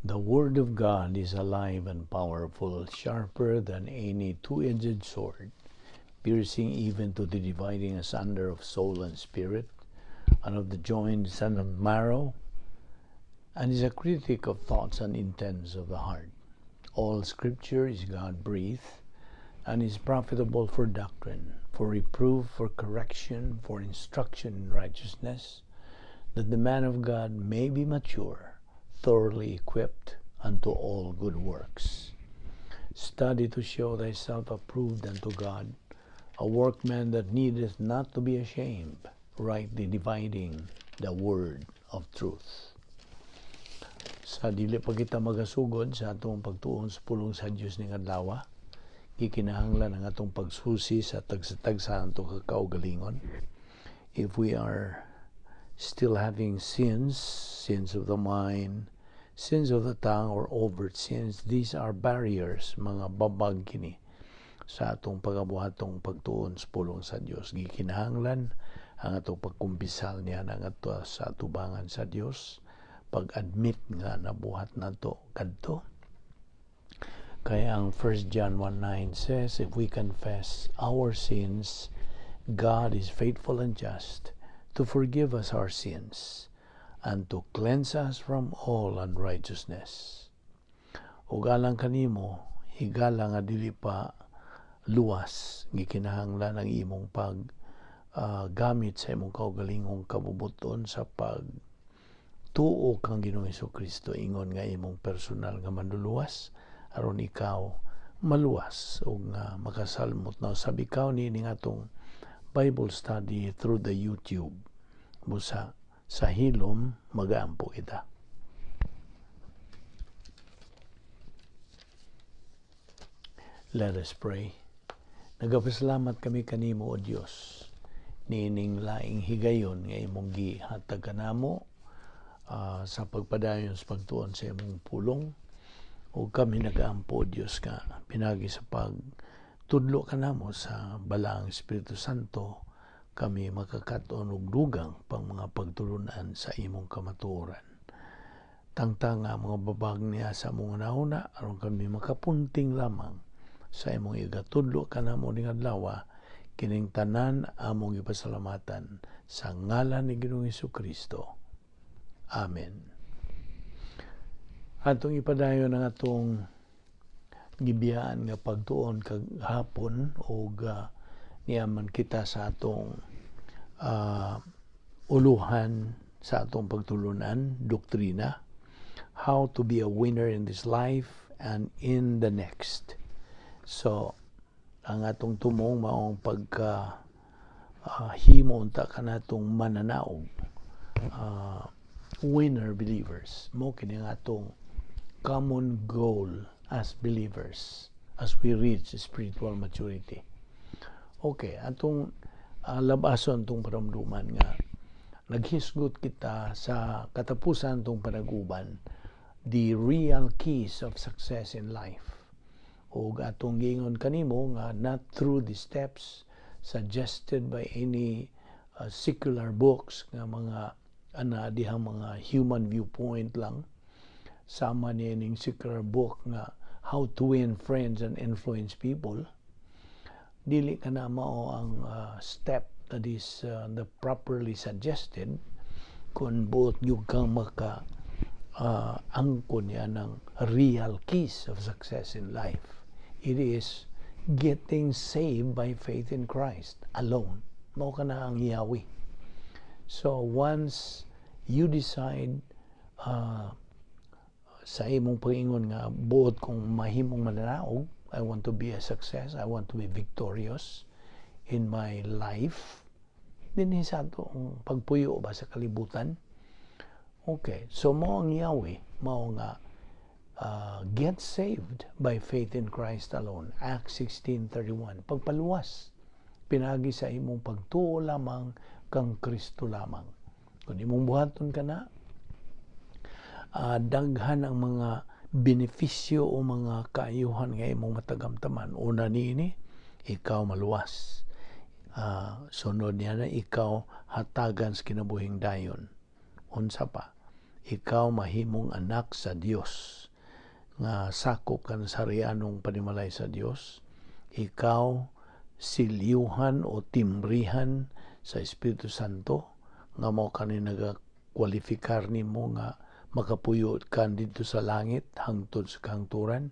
The Word of God is alive and powerful, sharper than any two-edged sword, piercing even to the dividing asunder of soul and spirit, and of the joints and of marrow, and is a critic of thoughts and intents of the heart. All Scripture is God-breathed, and is profitable for doctrine, for reproof, for correction, for instruction in righteousness, that the man of God may be mature, thoroughly equipped unto all good works. Study to show thyself approved unto God, a workman that needeth not to be ashamed, rightly dividing the word of truth. Sa dili pa kita magasugod sa atong pagtuon sa pulong sa Dios ning adlaw, gikinahanglan ang atong pagsusi sa tagsa-tagsa atong kakaugalingon. If we are still having sins, sins of the mind, sins of the tongue, or overt sins, these are barriers, mga babag kini sa atong pagabuhatong pagtuon sa pulong sa Dios. Gikinahanglan ang atong pagkumpisal niya ang ato sa atubangan sa Dios, pag-admit nga nabuhat nato kadto. Kaya ang 1 John 1:9 says, "If we confess our sins, God is faithful and just to forgive us our sins and to cleanse us from all unrighteousness." Ug alang kanimo, higala nga dili pa luwas, gikinahanglan ang imong pag gamit sa imong kaugalingong kabubuton sa pag tuo kang Ginoong Kristo ingon nga imong personal nga manluluwas aron ikaw maluwas ug nga makasalmot na usab ikaw niini atong Bible study through the YouTube. Busa sa hilom magaampo kita. Let us pray. Nagapasalamat kami kanimo, O Dios, niining laing higayon nga imong gihatag kanamo sa pagpadayon sa pagtuon sa imong pulong. O kami nagaampo, Dios, nga pinagi sa pagtudlo kanamo sa Balaang Espiritu Santo, kami makakaton og dugang pang mga pagtulunan sa imong kamatuoran. Tangtang nga mga babag niya sa among hunahuna aron kami makapunting lamang sa imong igatudlo kanamo ning adlaw. Kining tanan among ipasalamatan sa ngalan ni Ginoong Kristo. Amen. Atong ipadayon ang atong gibiyaan nga pagtuon kagahapon og niyaman kita sa atong uluhan sa atong pagtulunan, doktrina, how to be a winner in this life and in the next. So, ang atong tumong maong pagka himo unta kanatong mananaog, winner believers. Mo kini ang atong common goal as believers as we reach spiritual maturity. Okay, atong labason itong paramduman nga naghisgot kita sa katapusan itong panaguban, the real keys of success in life. O atong giingon kanimo nga not through the steps suggested by any secular books nga mga ana dihang mga human viewpoint lang, sama niya ning secular book nga How to Win Friends and Influence People. Dili ka na mao ang step that is the properly suggested kung buot gyud kang maka angkon niya ng real keys of success in life. It is getting saved by faith in Christ alone. Mao ka na ang hiyawi. So once you decide sa imong pagingon nga buot kong mahimong mananaog, I want to be a success, I want to be victorious in my life, dinhi sa atong pagpuyo ba sa kalibutan. Okay, so mao ang yawi, mao nga get saved by faith in Christ alone. Acts 16:31. Pagpaluwas pinagi sa imong pagtuo lamang kang Kristo lamang. Kung imong buhaton ka na, daghan ang mga benepisyo o mga kaayuhan nga imong matagamtaman. Una niini, ikaw maluwas. Sunod niya na ikaw hatagan sa kinabuhing dayon. Unsa pa? Ikaw mahimong anak sa Dios nga sakop ka sa harianong panimalay sa Dios. Ikaw silyuhan o timbrihan sa Espiritu Santo nga mao kani nagakwalifikar nimo nga makapuyo ka didto sa langit hangtod sa kahangturan.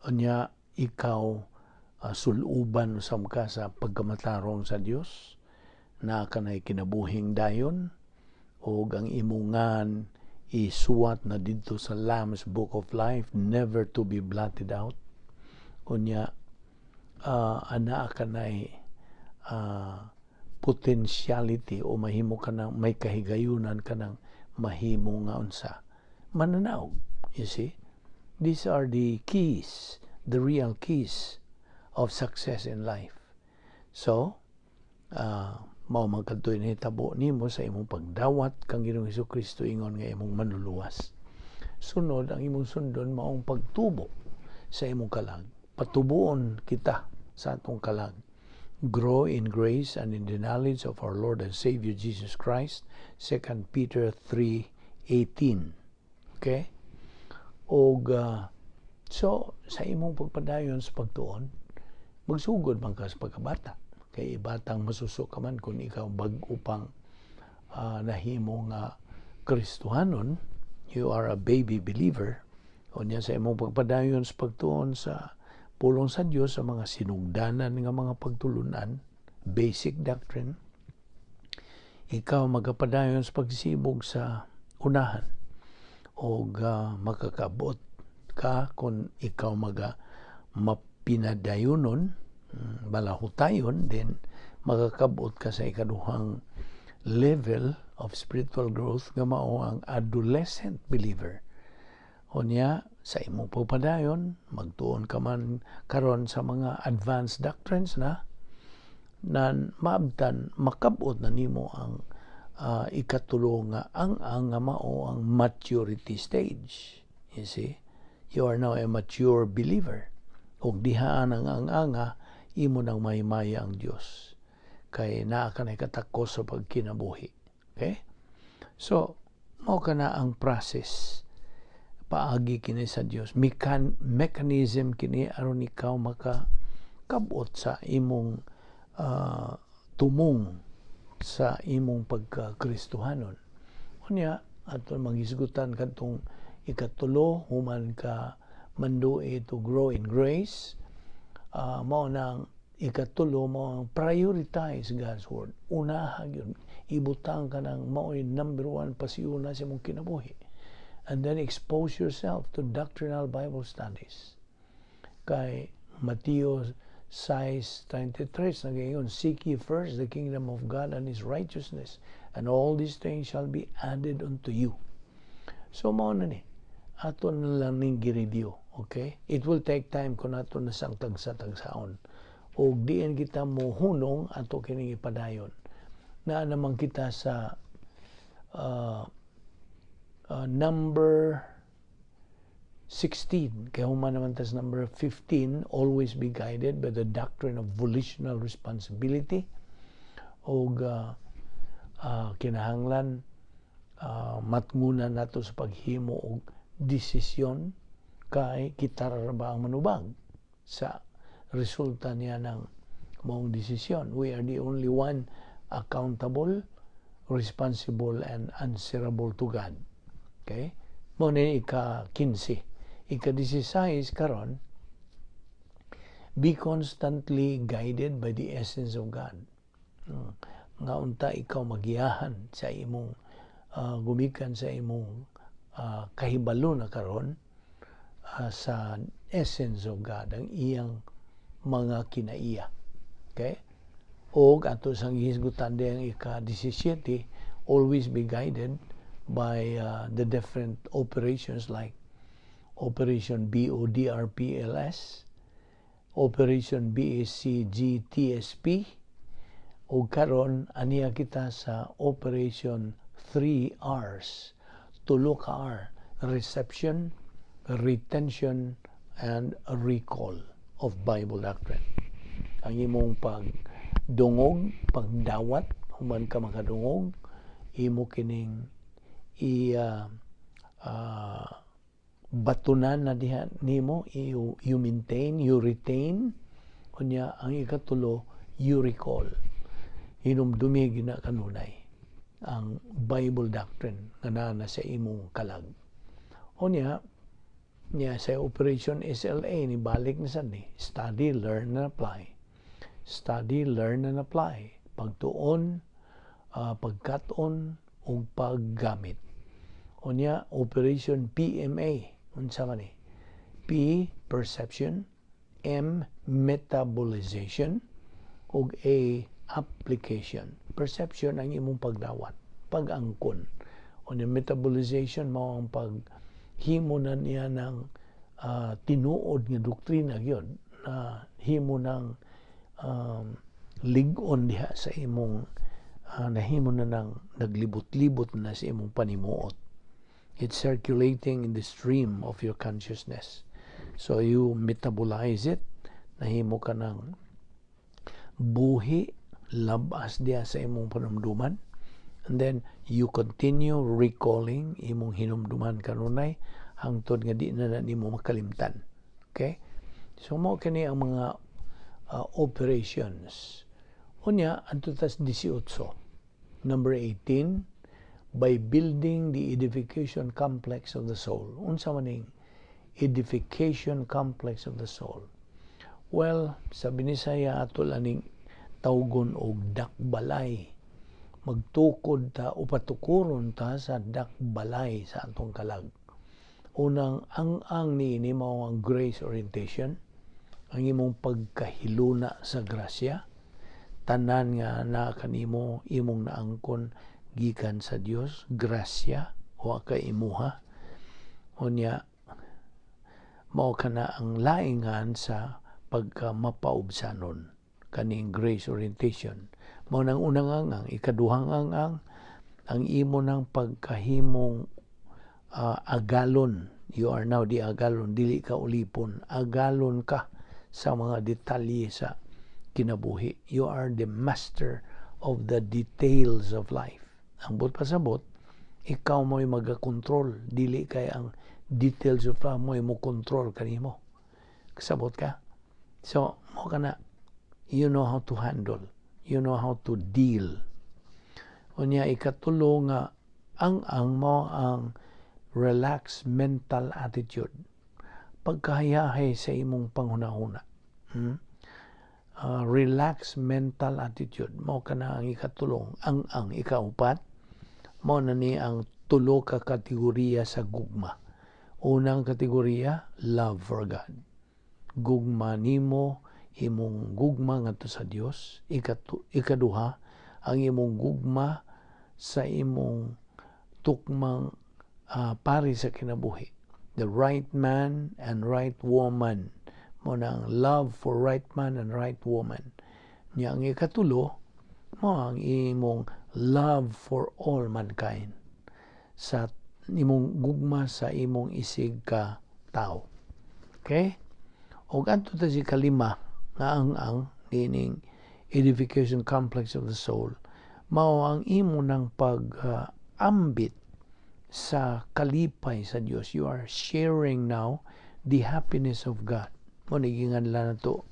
Unya ikaw suluban usab ka sa pagkamatarong sa Dios na kanay kinabuhing dayon ug ang imong ngan isuwat na didto sa Lamb's Book of Life, never to be blotted out. Unya anaa kanay potentiality o mahimo ka ng may kahigayunan ka ng mahimo nga unsa, mananaog. You see, these are the keys, the real keys of success in life. So mao man kadto'y nahitabo nimo sa imong pagdawat kang Ginoong Kristo ingon nga imong manluluwas. Sunod, ang imong sundon maong pagtubo sa imong kalag. Patubuon kita sa atong kalag. Grow in grace and in the knowledge of our Lord and Savior Jesus Christ. 2 Peter 3:18. Okay? Og so sa imong pagpadayon sa pagtuon, magsugod man ka sa pagkabata. Kay batang masuso ka man kung ikaw bag-o pang nahimo nga Kristohanon, you are a baby believer. Unya sa imong pagpadayon sa pagtuon sa pulong sa Dios, sa mga sinugdanan nga mga pagtulunan, basic doctrine, ikaw magapadayon sa pagsibog sa unahan o makakabot ka kung ikaw maga mapinadayonon, balahutayon, then makakabot ka sa ikaduhang level of spiritual growth nga mao ang adolescent believer. Unya sa imong pagpadayon, magtuon ka man karon sa mga advanced doctrines na na maabtan, makabot na nimo ang ikatulo nga ang nga mao ang maturity stage. You see, you are now a mature believer ug diha ang anga imo nang mahimaya ang Dios kay naa ka na katakos sa pagkinabuhi. Okay, so mao kana ang process paagi kini sa Dios. Mechanism kini aron ikaw maka kabot sa imong tumong sa imong pagka-Kristohanon. Unya aton manghisgutan kadtong ikatulo, human ka mandui to grow in grace, mao nang ikatulo, mao ang prioritize God's word. Unaha gyud, ibutang ka ng mao'y number one pasiyona sa imong kinabuhi, and then expose yourself to doctrinal Bible studies. Kay Mateo 6:23 nagaingon, "Seek ye first the kingdom of God and His righteousness, and all these things shall be added unto you." So mao na ni. Ato na lang ning gi-review, okay? It will take time kung ato na sang tagsa-tagsaon. O diin kita mo hunong, ato kining ipadayon. Naa naman kita sa number 16. Kaya human naman tas number 15, always be guided by the doctrine of volitional responsibility. O kinahanglan matngunan nato sa paghimo og desisyon kay kita ra ba ang manubag sa resulta niya ng maong desisyon. We are the only one accountable, responsible, and answerable to God. Okay? Mao ni ika 15. Ika 16 karon, be constantly guided by the essence of God. Nga unta ikaw magiyahan sa imong gumikan sa imong kahibalo na karon sa essence of God, ang iyang mga kinaiya. Okay? Og ato sang gihisgutan ang ika 17, always be guided by the different operations like Operation BODRPLS, Operation BACGTSP, ug karon aniya kita sa Operation 3 R's. Tulo ka R: reception, retention, and recall of Bible doctrine. Ang imong pagdungog, pagdawat, human ka makadungog, Imo kining i batunan na diha nimo, you maintain, you retain. Unya ang ikatulo, you recall. Hinumdumi gina kanunay ang Bible doctrine nga naa na sa imong kalag. Unya niya sa Operation SLA, ni balik na sad ni study, learn and apply. Study, learn and apply. Pagtuon, pagkat-on ug paggamit. Unya Operation PMA, unsa man ni? P, perception, M, metabolization, ug A, application. Perception ang imong pagdawat, pag-angkon. Unya metabolization mao ang paghimo na niya ng tinuod nga doktrina gyud na himo ng lig-on diha sa imong nahimo na ng naglibot-libot na sa imong panimuot. It's circulating in the stream of your consciousness. So you metabolize it, nahimo ka ng buhi, labas diha sa imong panumduman. And then you continue recalling, imong hinumduman kanunay hangtod nga di na na nimo makalimtan. Okay? So mao kini ang mga operations. Unya, adto tas 18. Number 18, by building the edification complex of the soul. Unsa man ning edification complex of the soul? Well, sa Binisaya, ato laning tawgon og dakbalay. Magtukod ta o patukuron ta sa dakbalay sa atong kalag. Unang ang-ang niini mao ang grace orientation, ang imong pagkahiluna sa grasya, tanan nga naa kanimo imong naangkon gikan sa Dios, grasya, wa ka imuha. Unya mao kana ang laingan sa pagka mapaubsanon, kaning grace orientation. Mao nang unang ang-ang. Ikaduhang ang-ang, ang imo ng pagkahimong agalon. You are now the agalon, dili ka ulipon, agalon ka sa mga detalye sa kinabuhi. You are the master of the details of life. Ang buot pasabot, ikaw mo'y magakontrol, dili kay ang details of life mo'y mo control kanimo. Kasabot ka? So mao kana, you know how to handle, you know how to deal. Unya ikatulo nga ang mao ang relaxed mental attitude, pagkahayahay sa imong panghunahuna. Relaxed mental attitude, mao kana ang ikatulong ang ikaupat. Mao na ni ang tulo ka kategorya sa gugma. Unang kategorya, love for God. Gugma nimo, imong gugma ngadto sa Dios. Ikaduha, ang imong gugma sa imong tukmang pari sa kinabuhi. The right man and right woman. Mao na ang love for right man and right woman. Nya ang ikatulo, mao ang imong love for all mankind. Sa imong gugma sa imong isig ka tao. Okay? Og adto ta sa ikalima nga ang nining edification complex of the soul, mao ang imo ng pag-ambit sa kalipay sa Dios. You are sharing now the happiness of God. Mao ni ginganlan nato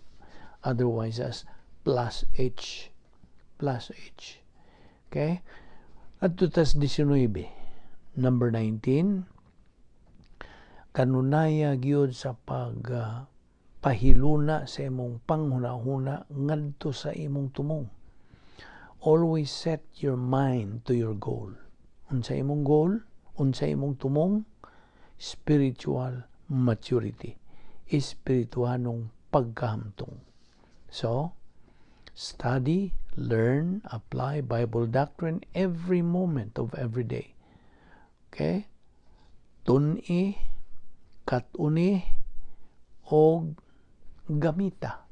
otherwise as plus H. Plus H. Okay? Adto tas 19. Number 19, kanunaya gyud sa pag pahiluna sa imong panghunahuna ngadto sa imong tumong. Always set your mind to your goal. Unsa imong goal? Unsa imong tumong? Spiritual maturity. Espirituhanong pagkahamtong. So, study, learn, apply Bible doctrine every moment of every day. Okay? Tun-i, kat-uni, og gamita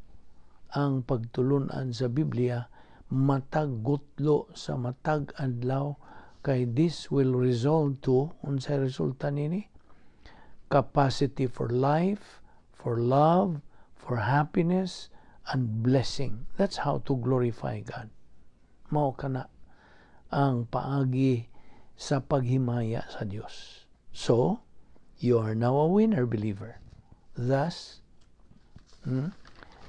ang pagtulunan sa Biblia matag gutlo sa matag adlaw, kay this will result to, unsay resulta nini? Capacity for life, for love, for happiness and blessing. That's how to glorify God. Mao kana Ang paagi sa paghimaya sa Dios. So, you are now a winner believer. Thus,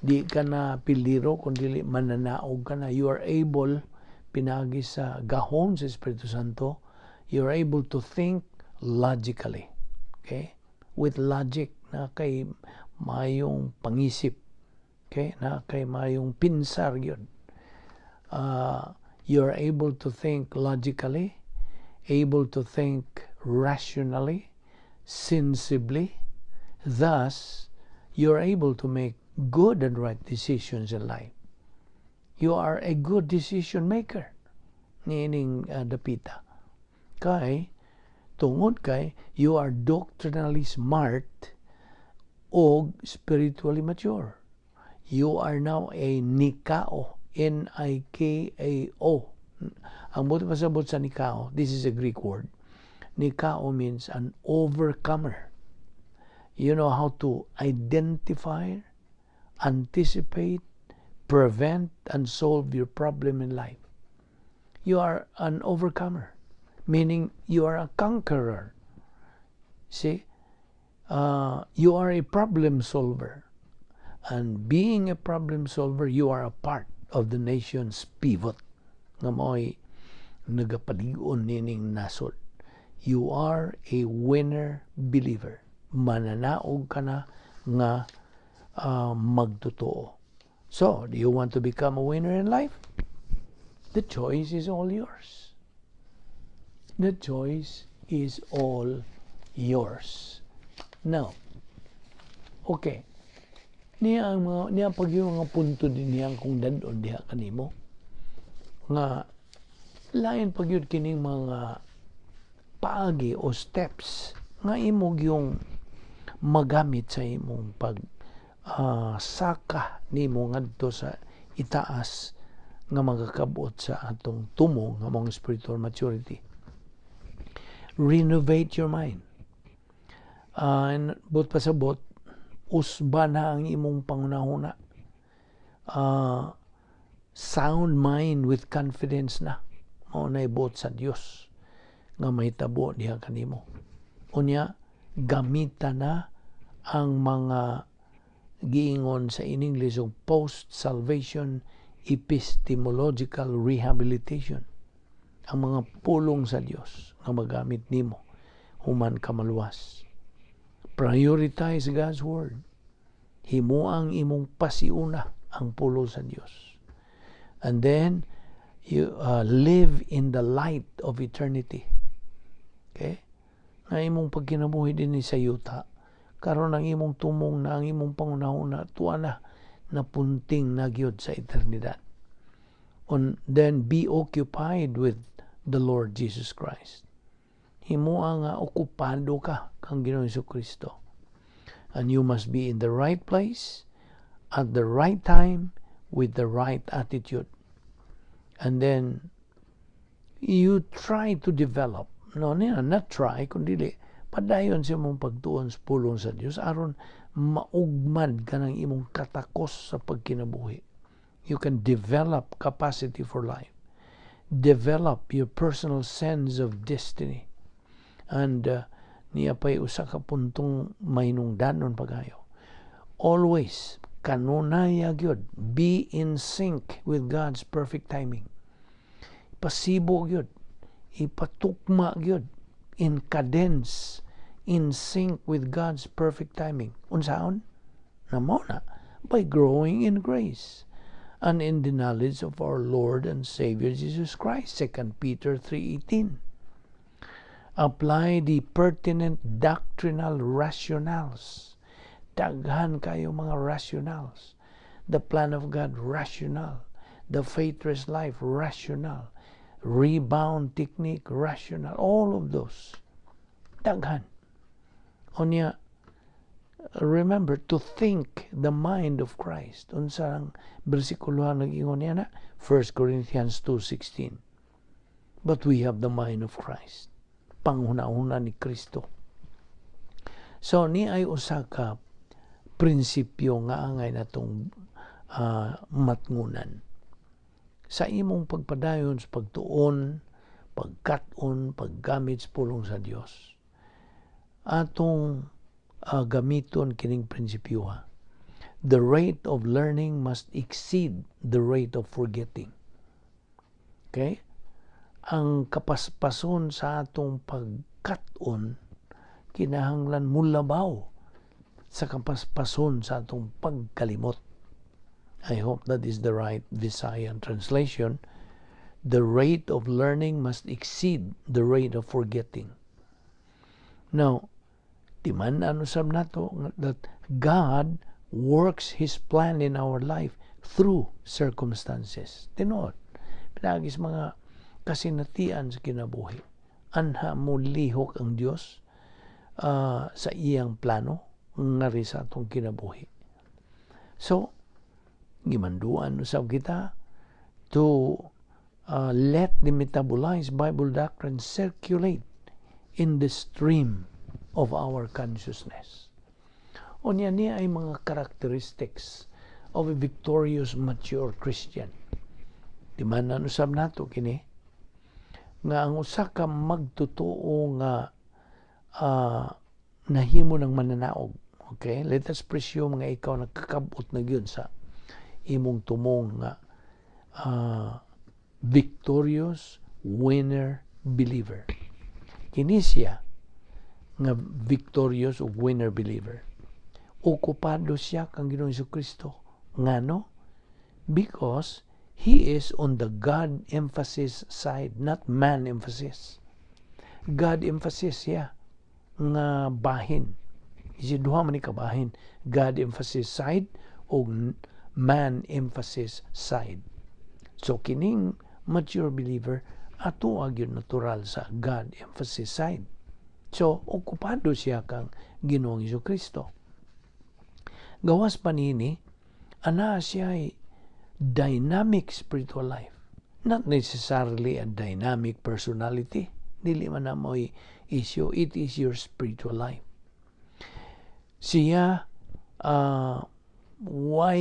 di ka na piliro kung dili mananaog ka na. You are able, pinagi sa gahom sa Espiritu Santo, you are able to think logically. Okay? With logic na kay mayong pangisip. Okay? Na kay mayong pinsar yun. You are able to think logically, able to think rationally, sensibly. Thus, you are able to make good and right decisions in life. You are a good decision maker niining dapita. Kay, tungod kay, you are doctrinally smart o spiritually mature. You are now a nikao, Nikao. Ang buot pasabot sa nikao, this is a Greek word. Nikao means an overcomer. You know how to identify, anticipate, prevent, and solve your problem in life. You are an overcomer, meaning you are a conqueror. See? You are a problem solver. And being a problem solver, you are a part of the nation's pivot nga mao'y nagapalig-on nining nasod. You are a winner believer. Mananaog ka na nga magtotoo. So, do you want to become a winner in life? The choice is all yours. The choice is all yours. Now, okay. Niya ang mga niya pag yung mga punto din niya kung dadon diha kanimo nga lain pag yun kining mga paagi o steps nga imo yung magamit sa imong pag saka nimo ngadto sa itaas nga magakabot sa atong tumong nga mong spiritual maturity. Renovate your mind. And buot pasabot, usba na ang imong pangunahuna. Sound mind with confidence na. Mao na buot sa Dios nga mahitabo diha kanimo. Unya, gamita na ang mga giingon sa in English og post-salvation epistemological rehabilitation. Ang mga pulong sa Dios nga magamit nimo human ka maluwas. Prioritize God's word. Himuang imong pasiuna ang pulong sa Dios. And then you live in the light of eternity. Okay? Nga imong pagkinabuhi din sa yuta, karon ang imong tumong na ang imong pangunahuna tuwa na napunting na gyud sa eternidad. And then be occupied with the Lord Jesus Christ. Himoa nga okupado ka kang Ginoong Kristo. And you must be in the right place at the right time with the right attitude. And then you try to develop, no, niya, not try, kundi padayon sa imong pagtuon sa pulong sa Dios aron maugmad ka ng imong katakos sa pagkinabuhi. You can develop capacity for life. Develop your personal sense of destiny. And niya pa'y usa ka puntong mahinungdanon pagayo. Always, kanunay gyud, be in sync with God's perfect timing. Pasibo gyud, ipatukma gyud, in cadence, in sync with God's perfect timing. Unsaon? Na mao na, by growing in grace and in the knowledge of our Lord and Savior Jesus Christ. 2 Peter 3:18. Apply the pertinent doctrinal rationales. Daghan kayo mga rationales. The plan of God, rational. The faithless life, rational. Rebound technique, rational. All of those. Daghan. Unya, remember to think the mind of Christ. Unsa ang bersikulo nag-ingon niya na? 1 Corinthians 2:16. But we have the mind of Christ. Panghuna-huna ni Kristo. So ni ay usa ka prinsipyo nga angay natong matngunan. Sa imong pagpadayon sa pagtuon Pagkat-on, paggamit sa pulong sa Dios. Atong gamiton kining prinsipyo ha. The rate of learning must exceed the rate of forgetting. Okay? Ang kapaspason sa atong pagkat-on kinahanglan mulabaw sa kapaspason sa atong pagkalimot. I hope that is the right Visayan translation. The rate of learning must exceed the rate of forgetting. Now, timan-an usab nato that God works His plan in our life through circumstances. Tinuod. Pinaagi sa mga kasinatian sa kinabuhi. Anha mo lihok ang Dios sa iyang plano ngari sa atong kinabuhi. So, gimanduan usab kita to let the metabolized Bible doctrine circulate in the stream of our consciousness. Unya niya ay mga characteristics of a victorious mature Christian. Timan-an usab nato kini nga ang usa ka magtotoo nga nahimo ng mananaog. Okay? Let us presume nga ikaw nakakabot na gyud sa imong tumong nga victorious winner believer. Kini siya nga victorious ug winner believer. Okupado siya kang Ginoong Kristo. Ngano? Because he is on the God emphasis side, not man emphasis. God emphasis siya nga bahin. Isi duha man ni kabahin, God emphasis side o man emphasis side. So kining mature believer ato gyud natural sa God emphasis side. So okupado siya kang Ginoong Kristo. Gawas pa nini, ana siya ay dynamic spiritual life. Not necessarily a dynamic personality. Dili man na mo'y issue. It is your spiritual life. Siya, why,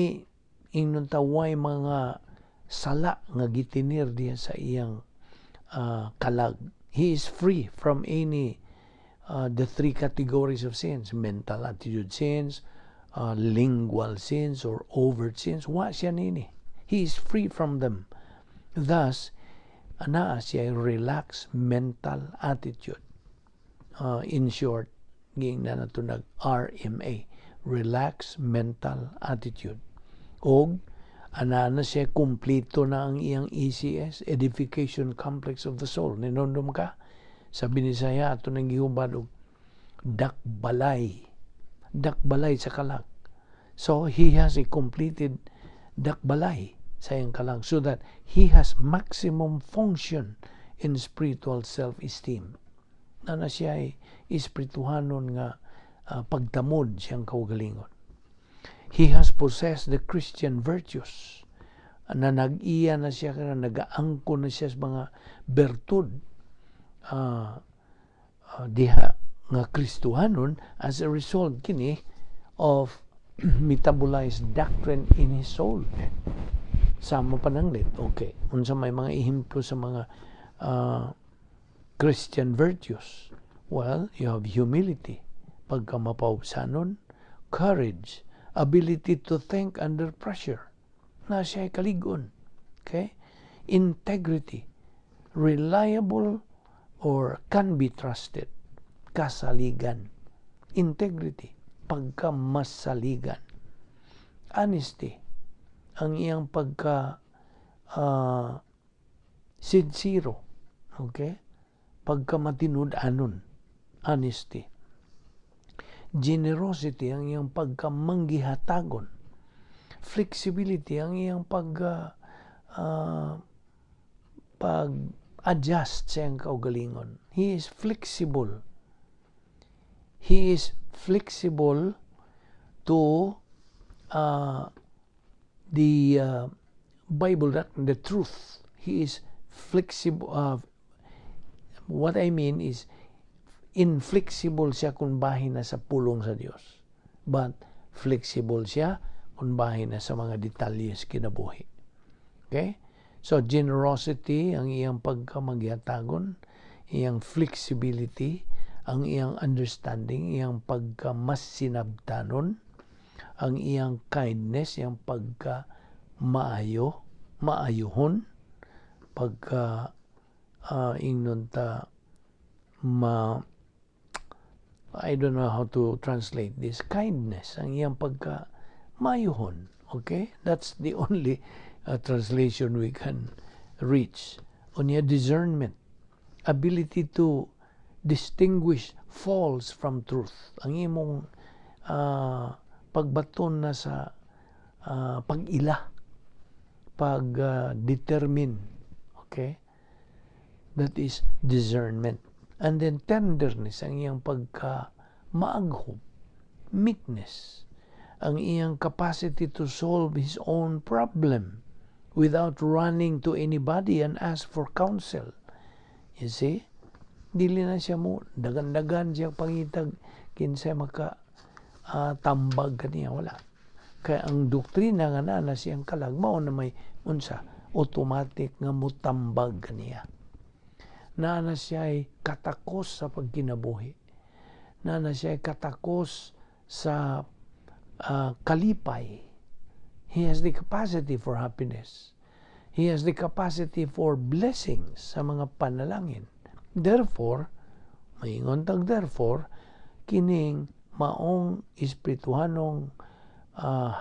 ingnon ta, why mga sala nga gitinir diya sa iyang kalag. He is free from any the three categories of sins: mental attitude sins, lingual sins, or overt sins. Wa siya nini. He is free from them. Thus, anaa siya relaxed mental attitude. In short, giingnan nato nag RMA, relaxed mental attitude. Og ana na siya, kumplito na ang iyang ECS, Edification Complex of the Soul. Ninondom ka? Sa Binisaya, ato nang gihubad og dakbalay. Dakbalay sa kalag. So, he has a completed dakbalay sa iyang kalag so that he has maximum function in spiritual self-esteem. Na na siya ay espirituhanon nga pagtamod siyang kaugalingon. He has possessed the Christian virtues na nag-iya na siya, na nagaangko na siya sa mga bertud diha nga Kristohanon as a result kini of metabolized doctrine in his soul. Sama pananglit. Okay. Unsa may mga ehemplo sa mga Christian virtues? Well, you have humility, pagkamapaubsanon, courage, ability to think under pressure, na siya kaligon. Okay? Integrity, reliable or can be trusted. Kasaligan. Integrity, pagkamasaligan. Honesty, ang iyang pagka sincero. Okay? Pagka matinud-anon. Honesty. Generosity, ang iyang pagkamanggihatagon. Flexibility, ang iyang pag adjust sa iyang kaugalingon. He is flexible. He is flexible to the Bible, the truth. He is flexible. What I mean is, inflexible siya kung bahin na sa pulong sa Dios. But flexible siya kung bahin na sa mga detalye sa kinabuhi. Okay? So generosity, ang iyang pagkamagyatagon, iyang flexibility, ang iyang understanding, iyang pagka mas sinabtanon, ang iyang kindness, iyang pagka maayo, maayuhon, pagka ingnon ta ma, I don't know how to translate this, kindness, ang iyang pagka maayuhon. Okay? That's the only translation we can reach. Unya, discernment, ability to distinguish false from truth. Ang imong pagbaton na sa pag-ila, pag-determine. Okay? That is discernment. And then tenderness, ang iyang pagka maaghop, meekness, ang iyang capacity to solve his own problem without running to anybody and ask for counsel. You see? Dili na siya mo, dagan-dagan siya pangitag kinsay maka tambag kaniya, wala. Kaya ang doktrina nga naa na siyang kalag, mao na may unsa, automatic nga mutambag kaniya. Naa na siya ay katakos sa pagkinabuhi. Naa na siya ay katakos sa kalipay. He has the capacity for happiness. He has the capacity for blessings sa mga panalangin. Therefore, maingon tag therefore, kining maong espirituhanong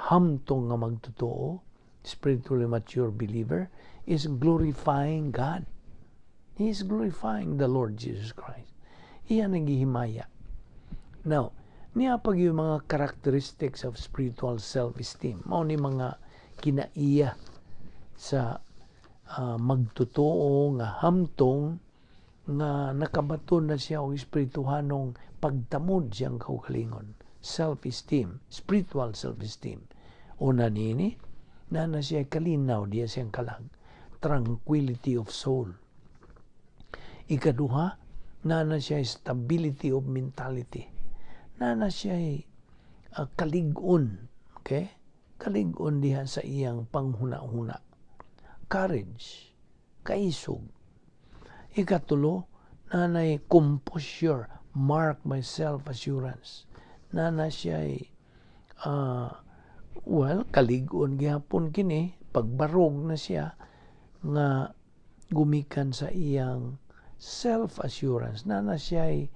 hamtong nga magtotoo, spiritually mature believer, is glorifying God. He is glorifying the Lord Jesus Christ. Iya nagihimaya. Now, niya pag yung mga characteristics of spiritual self-esteem. Mao ni mga kinaiya sa magtotoo nga hamtong nga nakabaton na siya og espirituhanong pagtamod siyang kaugalingon. Self-esteem, spiritual self-esteem. Una nini, na na siya kalinaw diya siyang kalag. Tranquility of soul. Ikaduha, na na siya stability of mentality. Na na siya kalig-on. Okay? Kalig-on diha sa iyang panghuna-huna. Courage. Kaisog. Ikatulo, nanay composure, mark my self-assurance. Nana siya well, kalig-on gihapon kini, pagbarog na siya, nga gumikan sa iyang self-assurance. Nana siya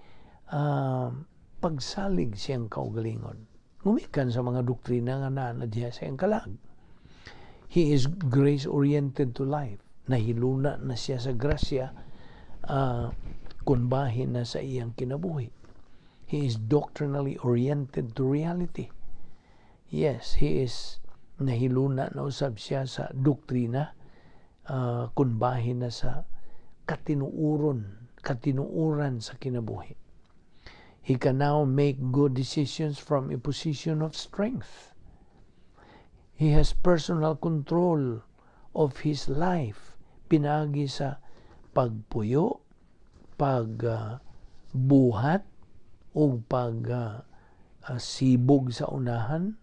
pagsalig siyang kaugalingon. Gumikan sa mga doktrina nga naa diha sa iyang kalag. He is grace-oriented to life. Nahiluna na siya sa grasya, kunbahin na sa iyang kinabuhi. He is doctrinally oriented to reality. Yes, he is nahiluna na usab siya sa doktrina, kunbahin na sa katinuuron, katinuuran sa kinabuhi. He can now make good decisions from a position of strength. He has personal control of his life pinaagi sa pagpuyo, pag buhat o pag sibog sa unahan,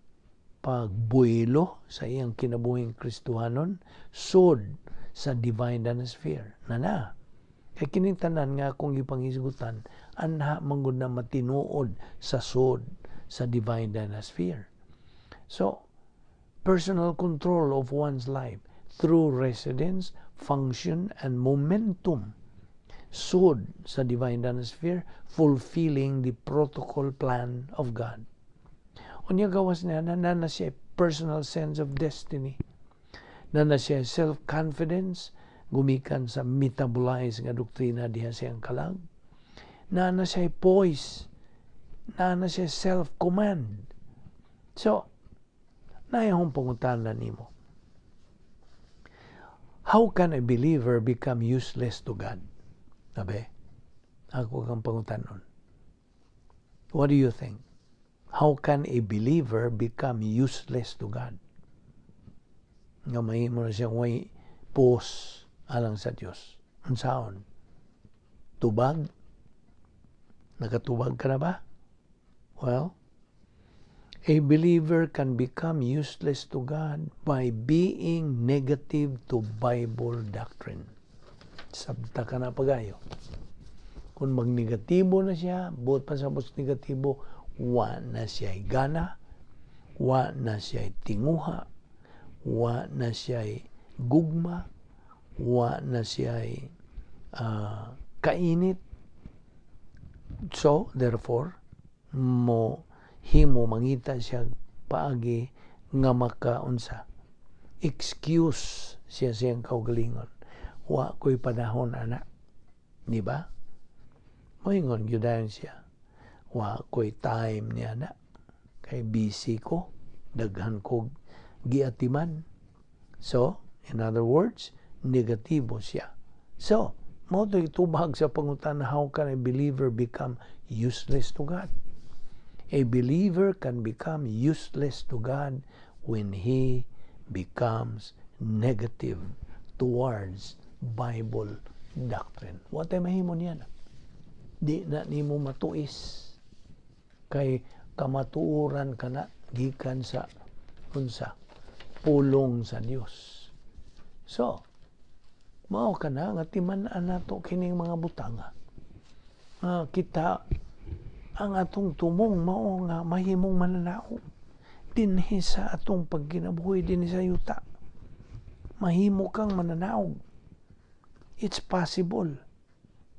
pagbuelo sa iyang kinabuhing Kristohanon, sod sa divine sphere. Nana. Kay kining tanan nga akong gipanghisgutan, anha manggod na matinuod sa sod sa divine sphere. So, personal control of one's life through residence, function, and momentum. Sod sa divine sphere, fulfilling the protocol plan of God. Unya gawas niya, na na siya personal sense of destiny. Na na siya self-confidence, gumikan sa metabolize nga doktrina diha siyang kalag. Na na siya poise, na na siya self-command. So, naayong pangutana nimo. How can a believer become useless to God? Abe, ako kang pangutanon. What do you think? How can a believer become useless to God? Nga mahimo na siyang way puos alang sa Dios. Unsaon? Tubag? Nakatubag ka na ba? Well, A believer can become useless to God by being negative to Bible doctrine. Sabta ka na pagayo. Kung magnegatibo na siya, buot pasabot negatibo, wa na siya gana, wa na siya tinguha, wa na siya gugma, wa na siya kainit. So, therefore, mo himo mangita siya paagi nga makaunsa, excuse siya siyang kaugalingon. "Wa ko'y panahon ana," di ba? Moingon gyud siya, "Wa ko'y time niya na kay busy ko, daghan kog giatiman." So in other words, negatibo siya. So mao to'y tubag sa pangutana, how can a believer become useless to God? A believer can become useless to God when he becomes negative towards Bible doctrine. Wa tay mahimo niya na. Di na nimo matuis. Kay kamatuoran ka na gikan sa unsa, pulong sa Dios. So, mao kana nga timan-an nato kining mga butanga. Kita ang atong tumong mao nga mahimong mananaog dinhi sa atong pagkinabuhi dinhi sa yuta. Mahimo kang mananaog. It's possible.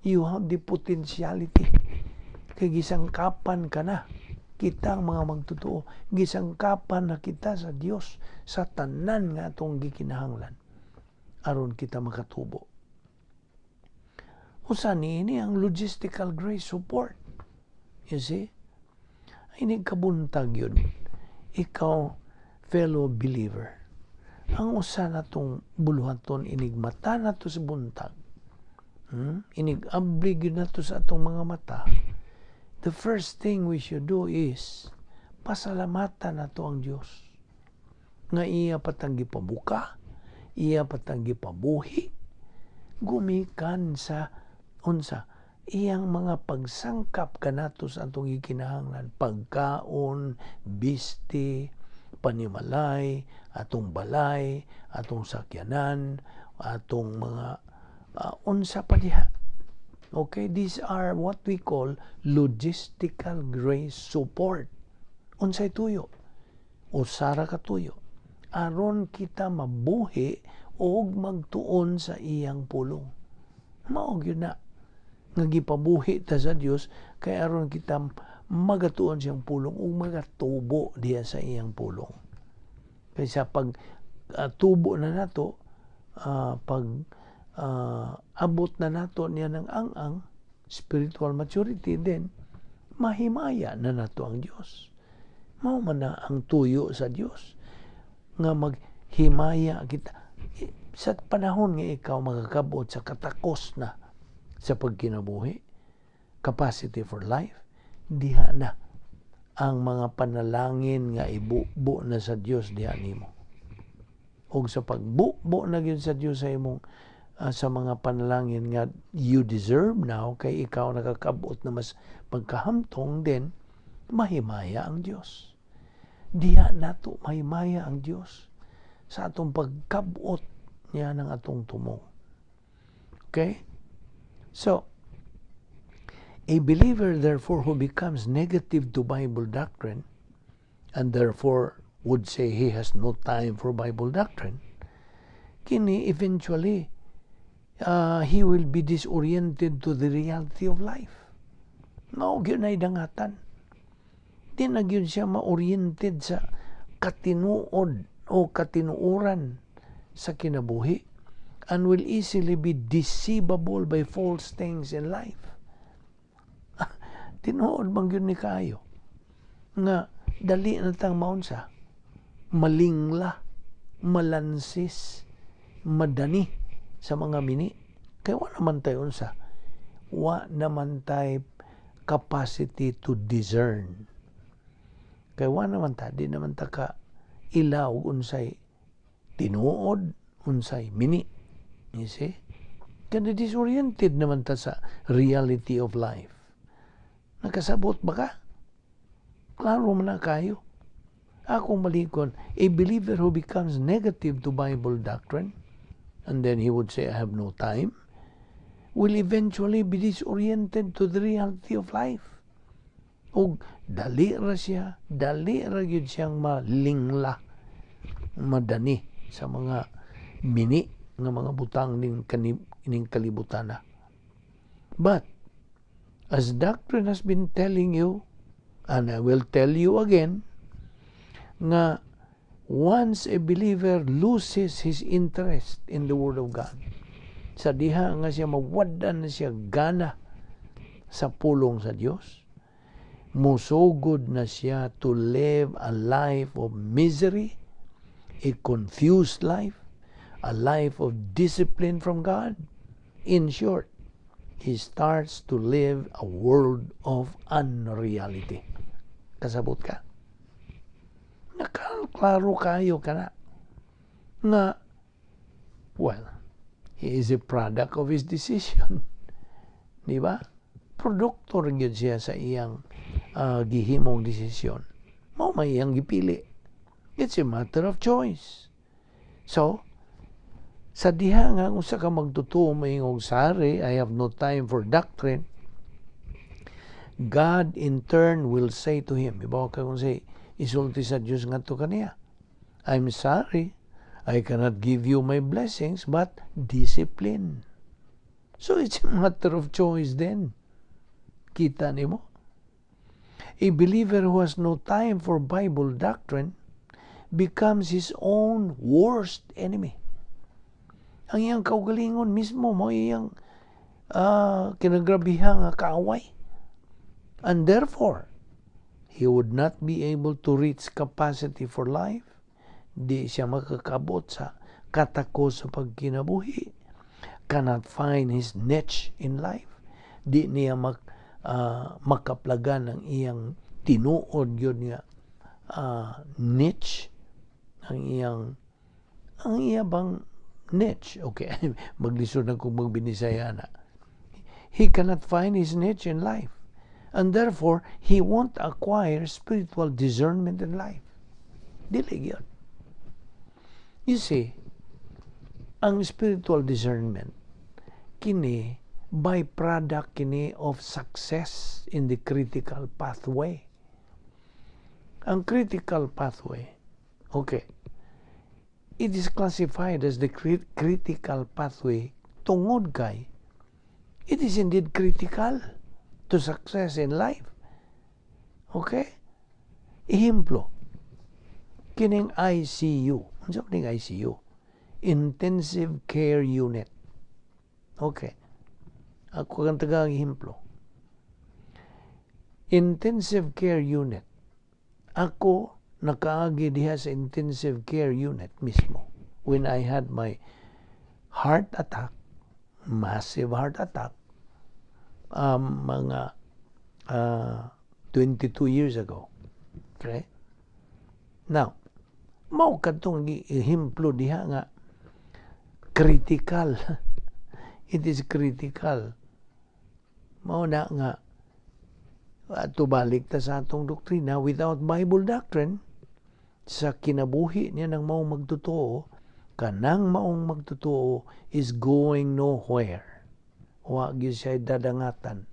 You have the potentiality. Kay gisangkapan ka na. Kita ang mga magtotoo, gisangkapan na kita sa Dios sa tanan nga atong gikinahanglan aron kita makatubo. Usa niini ang logistical grace support. You see? Inig kabuntag yun. Ikaw, fellow believer, ang usa natong buluhaton inig mata nato sa buntag. Inig abli gyud nato sa atong mga mata. The first thing we should do is pasalamatan nato ang Dios nga iya patang gipabuka, iya patang gipabuhi, gumikan sa unsa, iyang mga pagsangkap kanato sa atong gikinahanglan, pagkaon, bisti, panimalay, atong balay, atong sakyanan, atong mga unsa pa diha. Okay, these are what we call logistical grace support. Unsay tuyo? Usara ka tuyo. Aron kita mabuhi og magtuon sa iyang pulong. Mao gyud na nga gipabuhi ta sa Dios kay aron kita magatuon siyang pulong ug magatubo diya sa iyang pulong. Kay sa pag tubo na nato, pag abot na nato niya ng ang-ang spiritual maturity, then mahimaya na nato ang Dios. Mao man na ang tuyo sa Dios nga maghimaya kita sa panahon nga ikaw makakabot sa katakos na sa pagkinabuhi, capacity for life, diha na ang mga panalangin nga ibubo na sa Dios diha nimo. Og sa pagbubo na gyud sa Dios sa imong sa mga panalangin nga you deserve now kay ikaw nakakabot na mas pagkahamtong, din mahimaya ang Dios. Diha nato mahimaya ang Dios sa atong pagkabot niya ng atong tumong. Okay? So, a believer, therefore, who becomes negative to Bible doctrine and therefore would say he has no time for Bible doctrine, kini eventually he will be disoriented to the reality of life. Mao gyud na dangatan. Di na gyud siya ma-oriented sa katinuod o katinuoran sa kinabuhi and will easily be deceivable by false things in life. Tinuod bang gyud ni kaayo nga dali na tang maunsa, malingla, malansis, madani sa mga mini kay wa naman tay unsa, wa naman tay capacity to discern, kay wa naman ta, di naman ta ka ilaw unsay tinuod, unsay mini. You see, kaya disoriented naman ta sa reality of life. Nakasabot ba ka? Klaro man na kayo. Akong balikon, a believer who becomes negative to Bible doctrine, and then he would say, "I have no time," will eventually be disoriented to the reality of life. Ug dali ra siya, dali ra gyud siyang malingla, madani sa mga mini nga mga butang ning ning kalibutan na. But as doctrine has been telling you, and I will tell you again, nga once a believer loses his interest in the Word of God, sa diha nga siya mawad-an na siya gana sa pulong sa Dios, musugod na siya to live a life of misery, a confused life, a life of discipline from God. In short, he starts to live a world of unreality. Kasabot ka? Nakaklaro kayo kana nga, well, he is a product of his decision. Di ba? Produkto rin yun siya sa iyang gihimong desisyon. Mao may iyang gipili. It's a matter of choice. So, sa diha nga usa ka magtotoo maingog, "Sorry, I have no time for doctrine," God in turn will say to him, ibaw ka kung say, isulti sa Diyos ngadto kaniya, "I'm sorry, I cannot give you my blessings, but discipline." So it's a matter of choice then. Kita nimo? A believer who has no time for Bible doctrine becomes his own worst enemy. Ang iyang kaugalingon mismo mo iyang kinagrabiha nga kaaway. And therefore, he would not be able to reach capacity for life. Di siya makakabot sa katakos sa pagkinabuhi. Cannot find his niche in life. Di niya makaplagan ang iyang tinuod yun nga niche, ang iya bang niche. Okay, maglisod na kung magbinisaya na. He cannot find his niche in life. And therefore, he won't acquire spiritual discernment in life. Dili yun. You see, ang spiritual discernment, kini, byproduct kini of success in the critical pathway. Ang critical pathway, okay, it is classified as the critical pathway tungod kay it is indeed critical to success in life. Okay? Ehemplo, kining ICU. Unsa man ning ICU? Intensive Care Unit. Okay. Ako kang taga ehemplo. Intensive Care Unit. Ako nakaagi diha sa intensive care unit mismo when I had my heart attack, massive heart attack, mga 22 years ago. Okay? Now, mao kadtong ehemplo diha nga critical. It is critical. Mao na nga ato balik ta sa atong doktrina, without Bible doctrine sa kinabuhi niya ng maong magtotoo, kanang maong magtotoo is going nowhere. Wa gyud siya dadangatan.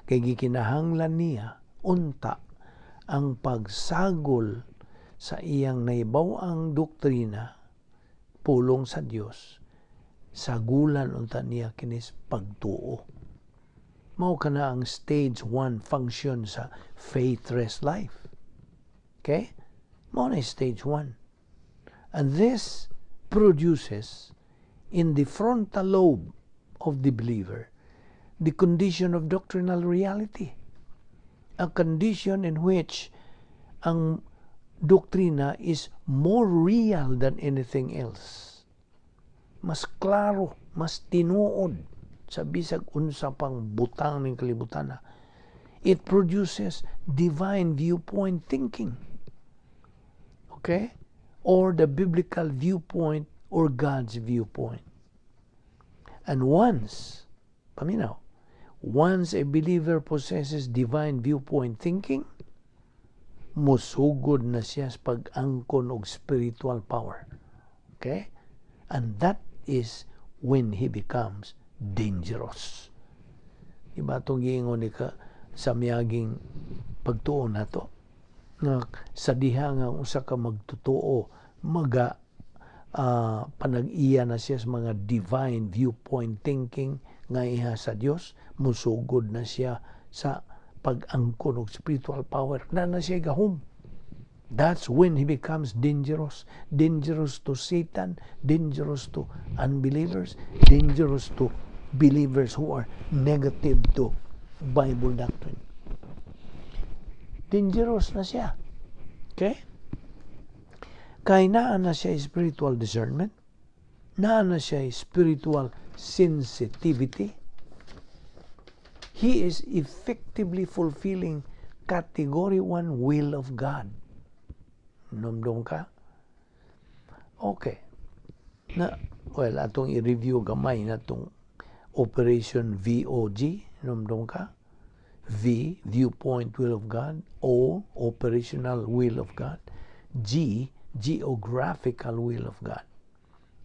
Kay gikinahanglan niya unta ang pagsagol sa iyang nahibaw-ang doktrina, pulong sa Dios, sagulan unta niya kinis pagtuo. Mao kana ang stage 1 function sa faith-rest life. Okay? Mao na stage 1. And this produces in the frontal lobe of the believer the condition of doctrinal reality. A condition in which ang doktrina is more real than anything else. Mas klaro, mas tinuod sa bisag unsa pang butang ng kalibutan na. It produces divine viewpoint thinking. Okay? Or the biblical viewpoint or God's viewpoint. And once, paminaw, once a believer possesses divine viewpoint thinking, Musugod na siya sa pag-angkon og spiritual power. Okay? And that is when he becomes dangerous. Diba itong giingon ni ka sa miaging pagtuo nato nga sa diha nga usa ka magtotoo maga panag-iya na siya sa mga divine viewpoint thinking nga iha sa Dios, musugod na siya sa pag-angkon og spiritual power na na siya gahom. That's when he becomes dangerous. Dangerous to Satan, dangerous to unbelievers, dangerous to believers who are negative to Bible doctrine. Dangerous na siya. Okay? Kay naa na siya spiritual discernment, naa na siya spiritual sensitivity. He is effectively fulfilling category 1 will of God. Numdum ka? Okay. Na, well, atong i-review gamay na itong Operation VOG. Numdum ka? V, viewpoint will of God. O, operational will of God. G, geographical will of God.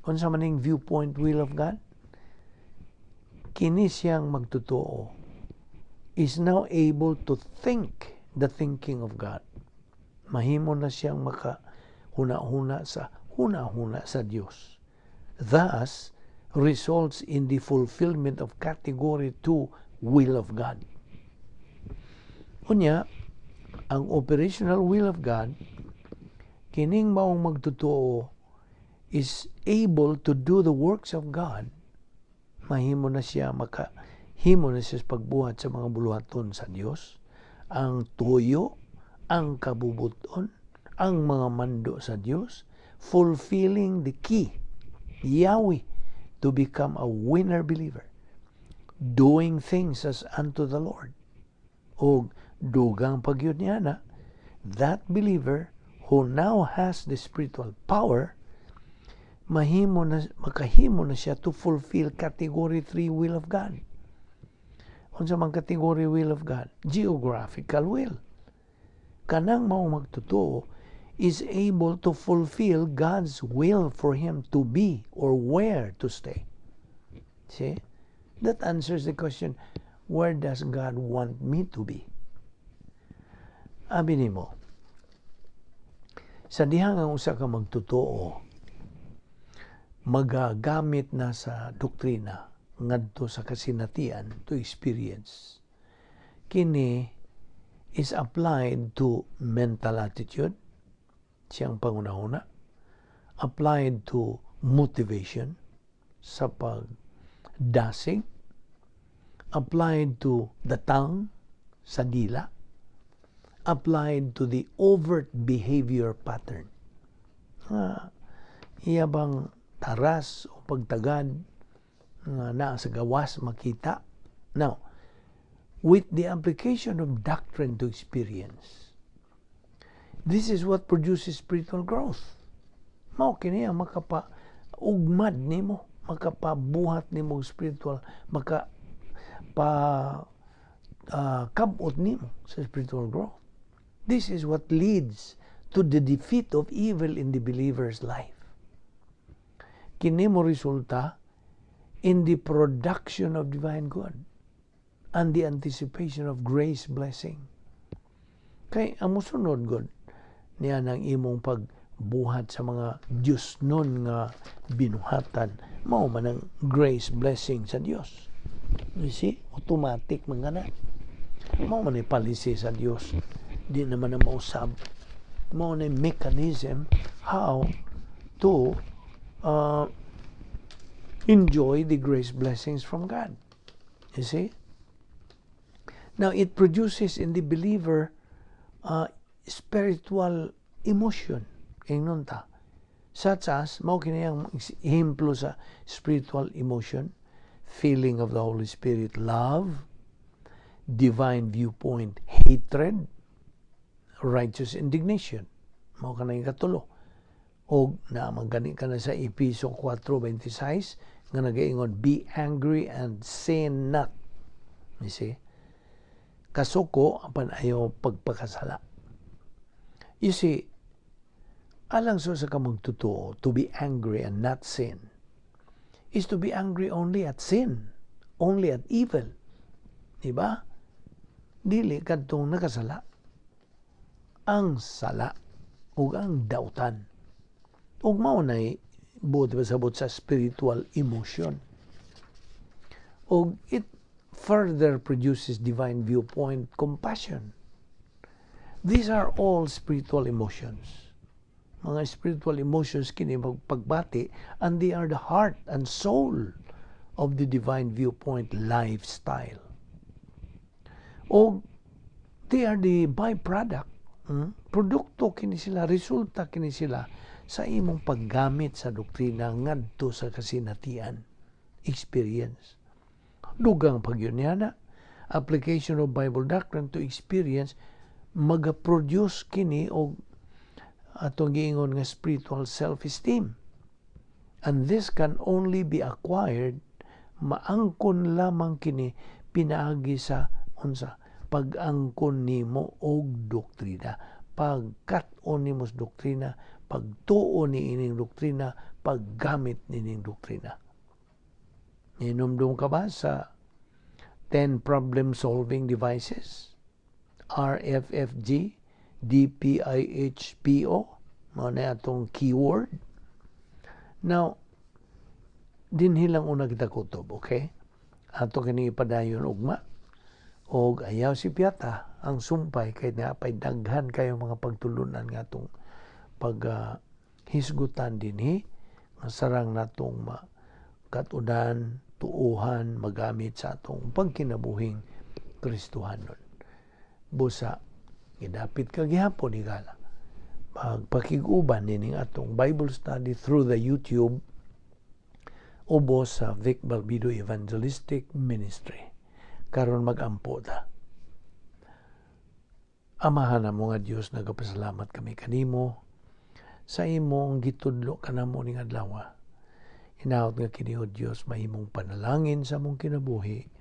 Unsa man ning viewpoint will of God? Kini siyang magtotoo is now able to think the thinking of God. Mahimo na siyang maka huna-huna sa huna-huna sa Dios. Thus, results in the fulfillment of category 2 will of God. Unya, ang operational will of God, kining maong magtotoo is able to do the works of God. Mahimo na siya maka himo na siya sa pagbuhat sa mga buluhaton sa Dios, ang tuyo, ang kabubuton, ang mga mando sa Dios, fulfilling the key, Yahweh, to become a winner believer, doing things as unto the Lord. O dugang pagyud niya na, that believer who now has the spiritual power, mahimo na, makahimo na siya to fulfill category 3 will of God. Unsa man category will of God? Geographical will. Kanang mao magtotoo is able to fulfill God's will for him to be or where to stay. See? That answers the question, where does God want me to be? Abi nimo, sa dihang ang usa ka magtotoo magagamit na sa doktrina ngadto sa kasinatian to experience, kini is applied to mental attitude, siyang pangunahuna, applied to motivation sa pagdasig, applied to the tongue, sa dila, applied to the overt behavior pattern. Nga iya bang taras o pagtagad nga naa sa gawas makita. Now, with the application of doctrine to experience, this is what produces spiritual growth. Mao kini ang makapa ugmad nimo, makapabuhat nimo spiritual, maka pa kabot nimo sa spiritual growth. This is what leads to the defeat of evil in the believer's life. Kini mo resulta in the production of divine good and the anticipation of grace blessing. Kay ang musunod gud niya ng imong pagbuhat sa mga Diyos nun nga binuhatan, mao man ang grace blessing sa Dios. You see, automatic man na. Mao man ay policy sa Dios. Di naman na mausab. Mao na mechanism how to enjoy the grace blessings from God. You see? Now, it produces in the believer spiritual emotion. Ingnon ta. Such as, mao kini ang ehemplo sa spiritual emotion, feeling of the Holy Spirit, love, divine viewpoint, hatred, righteous indignation. Mao kanang katulo. Og naa man gani ka na sa Epeso 4:26 nga nagaingon, "Be angry and sin not." You see? Kasuko apan ayaw pagpakasala. You see, alang sa usa ka magtotoo, to be angry and not sin is to be angry only at sin, only at evil. Diba? Dili kadtong nakasala. Ang sala ug ang dautan. Ug mao nay buot pasabot sa spiritual emotion. Ug it further produces divine viewpoint compassion. These are all spiritual emotions. Mga spiritual emotions kini pagbati, and they are the heart and soul of the divine viewpoint lifestyle. O they are the byproduct. Produkto kini sila, resulta kini sila sa imong paggamit sa doktrina ngadto sa kasinatian, experience. Dugang pa gyud niana, application of Bible doctrine to experience maga-produce kini og atong giingon nga spiritual self-esteem. And this can only be acquired, maangkon lamang kini pinaagi sa unsa? Pag-angkon nimo og doktrina, pagkat-on nimo sa doktrina, pagtuo ni ining doktrina, paggamit nining doktrina. Hinumdum ka ba sa 10 problem solving devices? RFFG DPIHPO, mao na atong keyword. Now, dinhi lang una kita kutob, okay? Ato kini ipadayon ugma. Og ayaw sipyata ang sumpay kay naapay daghan kayo mga pagtulunan nga atong pag hisgutan dinhi nga sarang natong makatunan, tuuhan, magamit sa atong pagkinabuhing Kristohanon. Busa, gidapit ka gihapon higala magpakig-uban nining atong Bible study through the YouTube ubos sa Vic Balbido Evangelistic Ministry. Karon mag-ampo ta. Amahan namo nga Dios, nagapasalamat kami kanimo sa imong gitudlo kanamo ning adlaw. Hinaot nga kini, o Dios, mahimong panalangin sa among kinabuhi,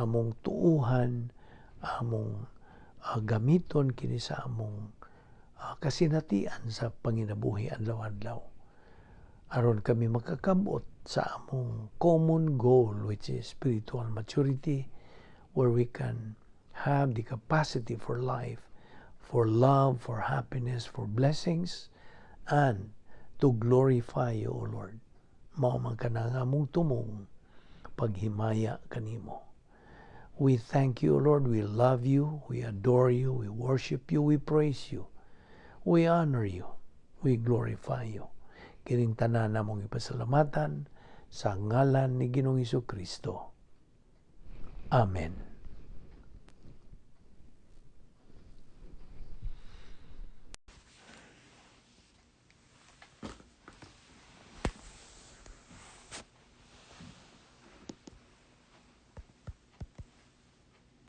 among tuuhan, among gamiton kini sa among kasinatian sa panginabuhi adlaw-adlaw. Aron kami makakabot sa among common goal, which is spiritual maturity, where we can have the capacity for life, for love, for happiness, for blessings, and to glorify you, O Lord. Mao man kana nga among tumong paghimaya kanimo. We thank you, O Lord. We love you. We adore you. We worship you. We praise you. We honor you. We glorify you. Kining tanan namong ipasalamatan sa ngalan ni Ginoong Kristo. Amen.